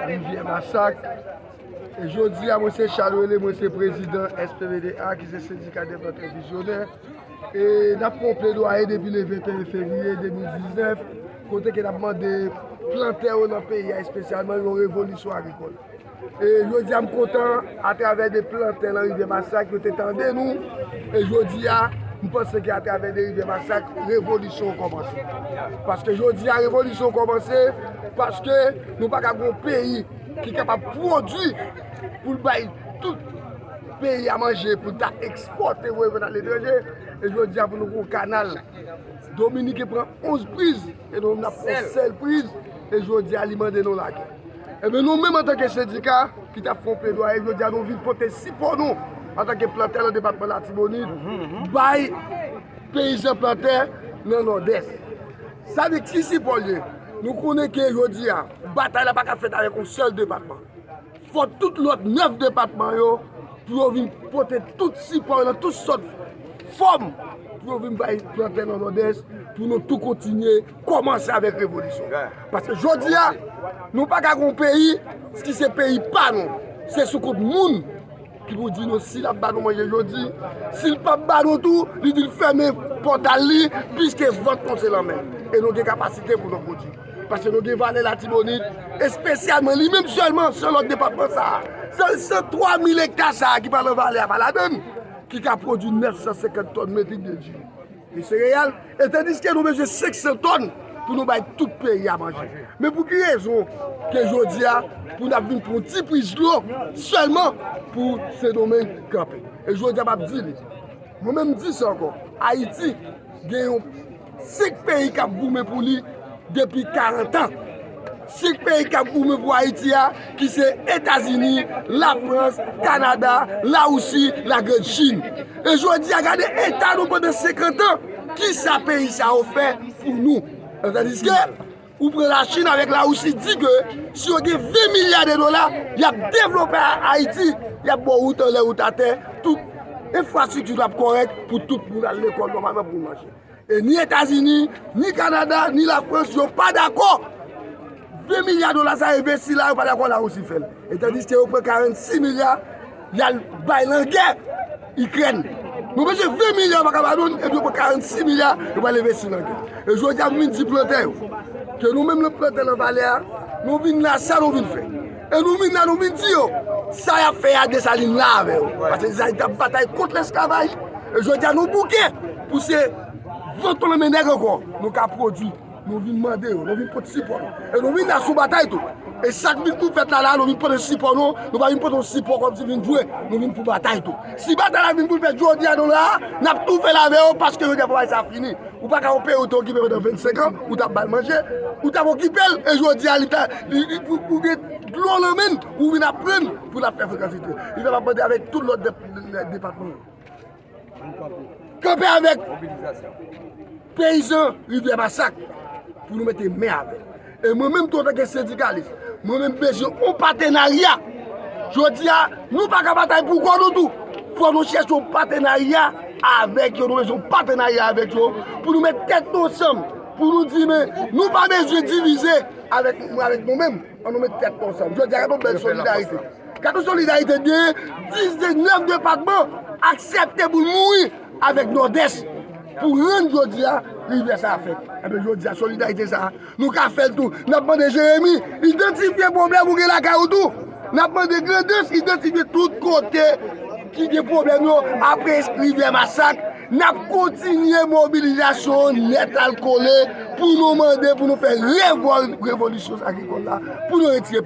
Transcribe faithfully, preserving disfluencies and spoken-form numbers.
Rivyè Masak. E jodi a, mwen se Charles Wele, mwen se prezidan S P V D A, ki se Sendika dè Plantè Vizyonè. E n ap fè yon pledwaye depi le venteyen fevriye de mil diznèf, kote ke n ap mande plantè yo nan peyi a, espesyalman yon revolisyon agrikòl. E jodi a, m kontan, atravè de plantè nan Rivyè Masak, yo te tande nou. E jodi a, m panse ke atravè de Rivyè Masak, revolisyon an kòmanse. Paske jodi a, revolisyon an kòmanse, paske nou pa ka gen yon peyi ki kapab pwodui pou l bay tout peyi a manje, pou l ta ekspòte, voye vant aletranje. E jodi a, pou nou gen yon kanal, Dominiken pran onz priz, e nou menm n ap pran sèl priz, e jodi a, li mande nou lagè. Ebyen, nou menm, antanke sendika ki t ap fè yon pledwaye, jodi a, nou vin pote sipò nou, antanke plantè nan depatman Latibonit, bay peyizan plantè nan Nòdès. Sa vle di ki sipò l ye? Nou konnen ke jodi a, batay la pa ka fèt avèk yon sèl depatman. Fò tout lòt nèf depatman yo, pou yo vin pote tout sipò yo nan tout sòt fòm, pou yo vin bay plantè nan Nòdès, pou nou tou kontinye kòmanse avèk revolisyon. Paske jodi a, nou pa ka gen yon peyi ki se peyi pa nou. Se sou kont moun ki pou di nou si l ap ba nou manje jodi, si l p ap ba nou tou, li di l fèmen pòtal li, piske vant nou se nan men l. E nou gen kapasite pou nou pwodui. Paske nou gen valè Latibonit, espesyalman li menm sèlman, se lòt depatman sa a. Se, se twa mil ekta sa a ki pa nan valè a, pa ladann, ki ka pwodui nèf san senkant tòn metrik de diri e sereyal, e tandiske nou bezwen senk san tòn pou nou bay tout peyi a manje. Men pou ki rezon ke jodi a, pou n ap vin pran yon ti priz dlo sèlman pou Sendomeng kanpe? E jodi a, m ap di li, mwen menm m di sa ankò, Ayiti gen yon senk peyi k ap goumen pou li depi karant an. Senk peyi k ap goumen pou Ayiti a, ki se Etazini, Lafrans, Kanada, Lawousi, Lagrann Chin. E jodi a, gade eta nou pandan senkant an, kisa peyi sa yo fè pou nou? Tandiske, ou pran Lachin avèk Lawousi di ke si yo gen ven milya de dola, y ap devlope Ayiti, y ap ba w wout anlè, wout atè, tout enfrastrikti ap kòrèk pou tout moun al lekòl nòmalman pou manje. E ni Etazini, ni Kanada, ni Lafrans, yo pa dakò. Ven milya dola sa yo envesti la, yo pa dakò Lawousi fè l. E tandiske yo pran karannsis milya, y al bay lagè Ikrèn. Nou bezwen ven milya, yo pa ka ba nou l, epi yo pran karannsis milya, yo pral envesti nan lagè. E jodi a, m vin di plantè yo, ke nou menm nan plantè nan valè a, nou vin la, sa nou vin fè. E nou vin la, nou vin di yo, sa y ap fè a, Desalin la avè yo. Paske Desalin t ap batay kont lesklavaj. E jodi a, nou bouke pou se vant nou nan men nèg ankò, nou ka pwodui. Nou vin mande yo, nou vin pote sipò nou. E nou vin la sou batay tou. E sa k vin pou fèt la, la, nou vin pote sipò nou, nou pa vin pote yon sipò kòmsi vin jwe, nou vin pou batay tou. Si batay la vin pou l fèt jodi a, nou la, n ap tou fè l avè yo, paske jodi a fò bagay sa fini. Ou pa ka yon peyi ou te okipe pandan vennsenk an, ou t ap ba l manje, ou t ap okipe l, e jodi a, li ta, li, li, pou, pou gen dlo nan men l, ou vin ap pran l, pou l ap fè frekantite. Li fè m ap mande avèk tout lòt dep-, depatman yo. Kanpe avèk peyizan Rivyè Masak pou nou mete men avè l. E mwen menm tou, antanke sendikalis, mwen menm bezwen yon patenarya. Jodi a, nou pa ka batay pou kò nou tou. Fò nou chèche yon patenarya avèk yo, nou bezwen yon patenarya avèk yo pou nou met tèt nou ansanm, pou nou di, men nou pa bezwen divize avèk, avèk nou menm. Ann nou met tèt nou ansanm. Jodi a, gade yon bèl solidarite. Gade yon solidarite gen diznèf depatman aksepte pou l mouri avèk Nòdès pou rann jodi a rivyè sa a fèt. Ebyen, jodi a, solidarite sa a, nou ka fè l tou. N ap mande Jeremi idantifye pwoblèm ou gen lakay ou tou. N ap mande Grandans idantifye tout kote ki gen pwoblèm yo apre rivyè Masak. N ap kontinye mobilizasyon nèt al kole pou nou mande pou nou fè revòl, revolisyon agrikòl la, pou nou retire